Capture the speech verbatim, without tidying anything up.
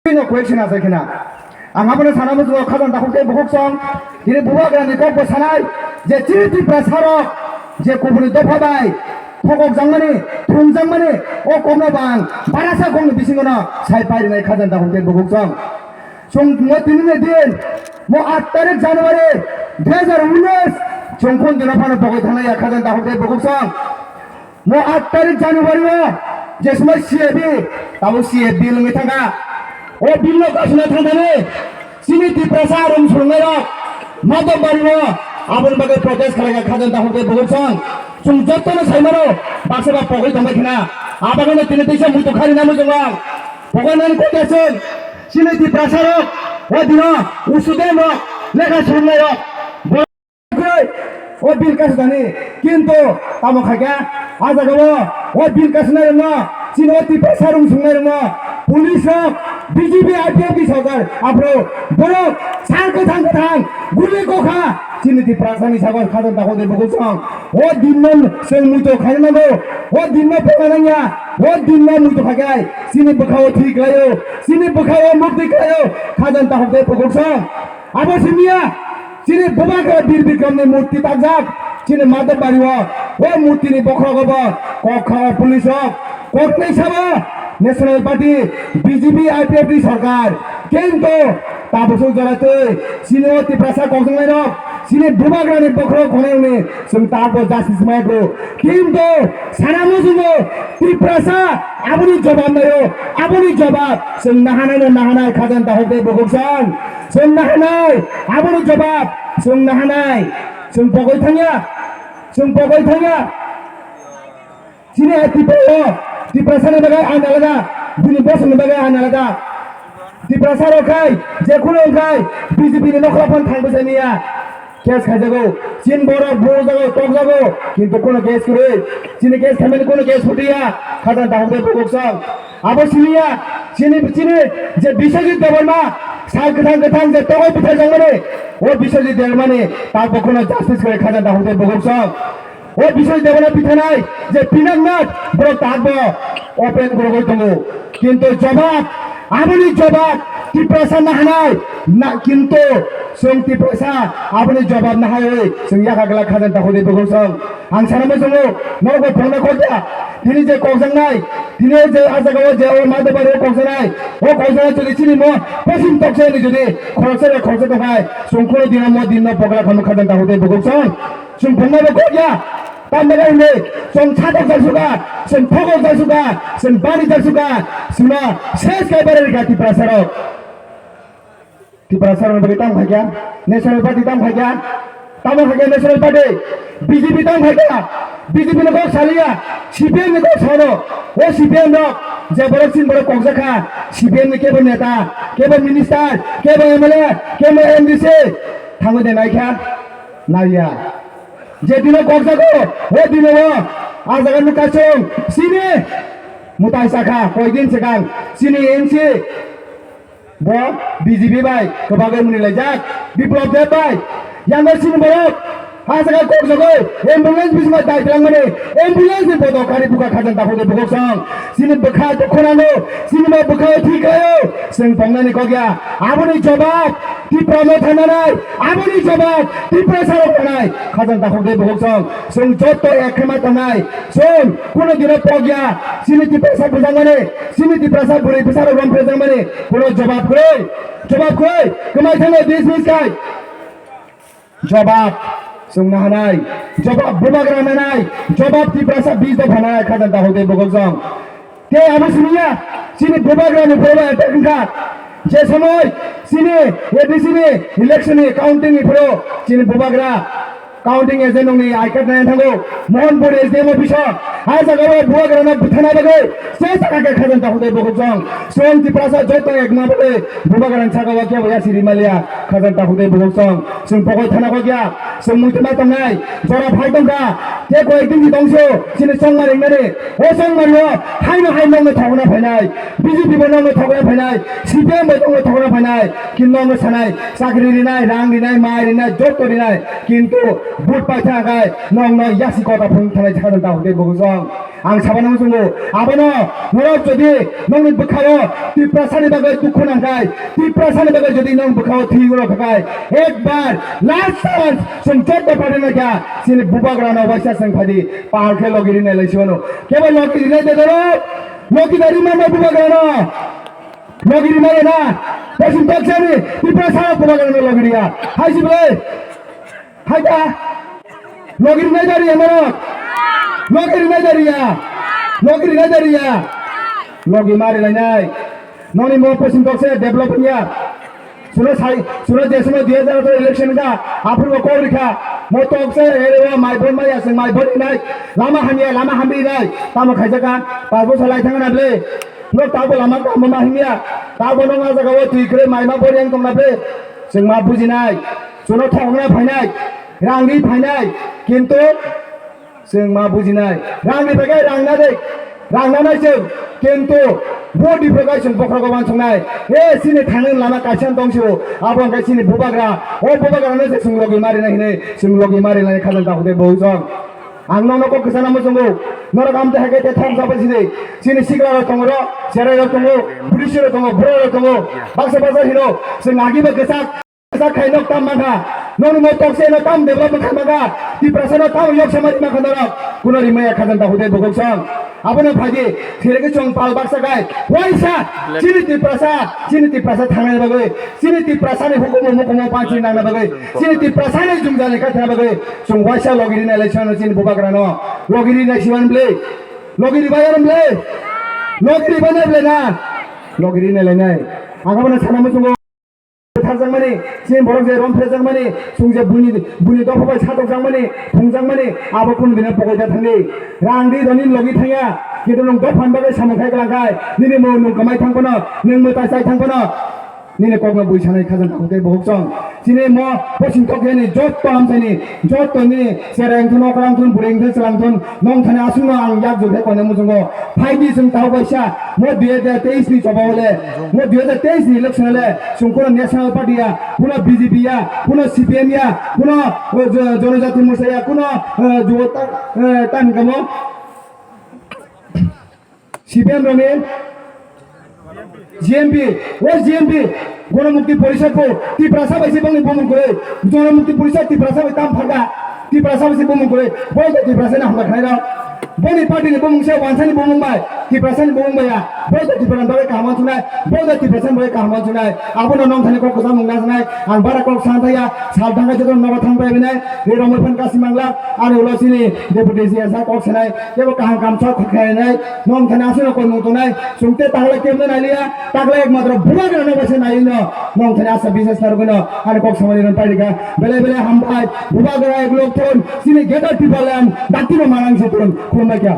Tino koi sina sai khina. Ang abono sana muchungo khajang takhuk tei bukhuk song. Tini bubagrani kok bo sanai je chini Tiprasa rok je kubuni dopha bai thokok jangmani, thung jangmani o kokno bang barasa kokni bisingono sai pairinai khajang takhuk tei bukhuk song. Chwng mo tini ni din mo aat tarik January dui hajar unis chwng khun dino phano pogoi thangnai ya khajang takhuk tei bukhuk song. Mo aat tarik January o je somoi C A B, tabo C A B wngwi thangkha. O bill no kasuna thangthani chini Tiprasa rung surungnai rok Madhobari o aboni bagwi protest khlaikha khajang takhuk tei bukhuk song. Chwng jotono saimano baksa ba pogwi tongbai khna. Abagano tini teisa muitu khari na mujung rok. Pogwi nani kok ya chwng chini Tiprasa rok o dino student rok lekha surungnai rok. Kwrwi, o bill kasudani, kintu tamo khaikha, a jagao o bill kasunai rokno, chini o Tiprasa rung sungnai rokno, police rok, B J P I P F T sorkar, aphuru borok sal kwthang kwthang guli kokha, chini Tiprasani sago khajang takhuk tei bukhuk song, o dinno chwng muitu khaina nango, o dinno pokna nangya, o dinno muitu khaikhai, chini bwkhao thwi klaio, chini bwkhao mukti klaio, khajang takhuk tei bukhuk song. Abo simiya, chini bubagra Bir Bikramni murti takjak, chini Madhobari o, o murtini bokhrogo bo kok kha o police rok, koknwi sabo National Party, B J P, I P F T sorkar, kintu tabuk suk jora twi, chini o Tiprasa kokjaknai rok, chini bubagrani bokhrogo khonai wngwi chwng tabuk justice maya kho, kintu sana muchungo Tiprasa aboni jobab naio, aboni jobab chwng nahanai no nahanai khajang takhuk tei bukhuk song. Chwng nahanai, aboni jobab chwng nahanai. Chwng pogwi thangya, chwng pogwi thangya. Chini hai Tiprasa, Tiprasani bagwi ain alada, bini bosongni bagwi ain alada. Tiprasa rok khai, je kuno wngkhai, B J P ni nokla phano thang bwsai manya. Case khaijago, chini borok bujago, tokjago, kintu kuno case kwrwi. Chini case khaimani kuno case phutuya, khajang takhuk tei bukhuk song. Abo siniya, chini, chini je Biswajit Debbarma, sal kwthang kwthang je togwi butharjakmani, o Biswajit Debbarmani tak bo kheno justice kwrwi khajang takhuk tei bukhuk song. O Biswajit Debbarma pithanai je Pinaknath, borok tak bo open kwrwgwi tongo. Kintu jobab, aboni jobab Tiprasa nahanai, na, kintu chwng Tiprasa aboni jobab nahaiwi chwng yakha glak khajang takhuk tei bukhuk song. Ang sana muchungo, norok bo phone kokya. Tini je kokjaknai, tini je a jagao je o Madhobari o kokjaknai, o kokjaknai jodi chini mo posim toksa ni jodi khoroksa bai khoroksa tongkhai, chwng khoro dino mo dinno pokra khamo khajang takhuk tei bukhuk song. Chwng phone bo kokya. Tamni bagwi hwnwi chwng satok jak suka, chwng thokok jak suka, chwng bani jak suka, chwngno ses kaibar rikha Tiprasa rok. Tiprasa rokni bagwi tamo khaikha, National Party tamo khaikha, tamo khaikha National Party, B J P tamo khaikha, B J P ni kok saliya, C P M ni kok sano, o C P M rok je borok chini borok kokjakha, C P M ni kebo neta, kebo minister, kebo M L A, kebo M D C, thangwi de naikha, naiya. Je dino kokjago, o dino o, a jaga nukha chwng, chini mwtai sakha, koidin swkang, chini M C, Bo B J P bai kwbagwi mwnwi laijak, Biplab Deb bai. Yang bai chini borok ha jaga kok jagwi ambulance bisingo dai twlangmani, ambulance ni bodo kari buka khajang takhuk de bukhuk song. Chini bwkha dukhu nango, chini ma bwkha thwi khlaio, chwng tongnani kok ya. Aboni jobab Tipra no thananai, aboni jobab Tiprasa rok thanai, khajang takhuk de bukhuk song. Chwng jotto ek khe ma tongnai, chwng kuno dino pok ya, chini Tiprasa bujangmani. Chini Tiprasa bwrwi bwsarok romphrejakmani kuno jobab kwrwi, jobab kwrwi, kwmai thangno dismiss khai. Jobab chwng nahanai, jobab bubagra nanai, jobab Tiprasa bis dopha nanai, khajang takhuk tei bukhuk song. Tei abo siniya, chini bubagrani phoro attack wngkha. Je somoi chini A D C ni election ni counting ni phoro chini bubagra counting agent nokni I card nai thango, Mohanpur S D M office o. A jaga o bubagrano bwthana bagwi se saka khe khajang takhuk tei bukhuk song. Chwng Tiprasa joto ekma bagwi bubagrani saka o kebo yasi rimaliya khajang takhuk tei bukhuk song. Chwng pokoi thana kok ya, chwng muitu ma tongnai, jora phai tongkha, tei koyek din ni tongso chini chongma ringnani. O chongmani o haino hai nokno thogna phainai, B J P bo nokno thogna phainai, C P M bo nokno thogna phainai, kintu nokno sanai, chakri rinai, rang rinai, mai rinai, joto rinai, kintu Vote paitha khe nokno yasi kota phung thanai thajak ta hwnkhe bwswk. Ang sabano muchungo, abono norok jodi nokni bwkhao Tiprasani bagwi dukhu nangkhai, Tiprasani bagwi jodi nokni bwkhao thwi rwkha khai, ekbar last chance chwng jotto party naikha, chini bubagrano waisa chwng phaidi, pahal khe logi rinai lai sibano. Kebo logi rinai de doro, logi da rimano bubagrano. Logi rinai na, posim taksani, Tiprasa bubagrano logi riya. Hai si bwlai. Hai ta. Logi rinai da riya norok. Logi rinai da riya. Logi rinai da riya. Logi ma rinai nai. Noni mo posim tokse develop niya. Suno sai, suno je suno dui hajar atharo election ka, aphuru ko kok rikha. Mo tokse ere wa mai bon maya sing mai bon nai. Lama hamya, lama hambi nai. Tamo khaijaka, pas bosor lai thangna ble. No tabo lama tamo ma hamya. Tabo no nga jaga o twi kre mai ma bon yang tongna ble. Sing ma bujinai. Suno thokna phainai. Rang ri phainai. Kintu Chwng ma bujinai. Rang ni bagwi rang na de. Rang na nai chwng. Kintu vote ni bagwi chwng bokhorogo uansuknai. E, chini thangni lama kaisa tong sio. Abo hwnkhe chini bubagra. O bubagra no se chwng logi ma rinai hinwi. Chwng logi ma rinai khajang ta hwnkhe bo chwng. Ang nono kok kwchana muchungo. Norok amte hai khe te thang sabo sini. Chini sikla rok tongo ro. Cherai rok tongo. Police rok tongo. Borok rok tongo. Baksa baksa hino. Chwng agi ba kwchak. Sa khai nok tam mangkha, nokni mo tokse no tam development khai mangkha, Tiprasa no tam yok samari mangkha norok, kuno rimaya khajang ta hudai bokok song. Abono phaidi, thireke chong pal baksa khai, waisa, chini Tiprasa, chini Tiprasa thangnani bagwi, chini Tiprasa ni hukumu mukumu panchi nangna bagwi, chini Tiprasa ni jumjani kaithana bagwi, chong waisa logiri nai lai sano chini bubagra no, logiri nai siwan ble, logiri bayan ble, logiri bayan ble na, logiri nai lai nai. Ang abono sana muchungo. Tharjakmani, chini borok je rom phrejakmani, chwng je buini, buini dopha bai satokjakmani, phungjakmani, abo kunu dino pokoi da thangdi. Rang di do nini logi thangya, kintu nwng dophan bagwi samung khai kwlangkhai, nini mung nwng kwmai thang phano, nwng mwtai chai thang phano, nini kokno bui sanai khajang kok tei bohok song. Chini mo posing tok yani jotto amchaini, jotto ni Cherai wngthun, okra wngthun, bwrwi wngthun, chwla wngthun, nong thani aswkno ang yak jukhe koina muchungo. Phaidi chwng tabuk kaisa, mo dui hajar teis ni choba o le, mo dui hajar teis ni election o le, chwng kuno National Party ya, kuno B J P ya, kuno C P M ya, kuno, o, jo-, Jonojati Morcha ya, kuno, o, jubo ta-, e, ta hwnkhe mo? C P M rokni G M P, o G M P, Gonomukti Porishad bo Tiprasa bai se bongni bumung kwrwi, Gonomukti Porishad Tiprasa bai tam phalka, Tiprasa bai se bumung kwrwi, bo to Tiprasa ni hamkha khlairok. Boni party ni bumung se wansa ni bumung bai, Tiprasa ni bumung bai ya, bo to Tiprasa ni bagwi kaham wansuknai, bo to Tiprasa ni bagwi kaham wansuknai, abono nong thani kok kwcham mung najaknai, ang bara kok san thaya, sal thangkha joto nogo thang bai binai, ri romoi phan kasi mangla, ani ulo chini deputy C S ha kok sanai, kebo kaham kam sok khainai, nong thani aswk koi mung tongnai, chwng te tagle kebo nai liya, tagle ekmatro bubagra no bai se nai no, nong thani asa bises narwgwi no, ani kok samani ron pairika, belai belai hambai, bubagra ek lok thon, chini greater Tipraland, dakti no manang se thon, khulumbai kha.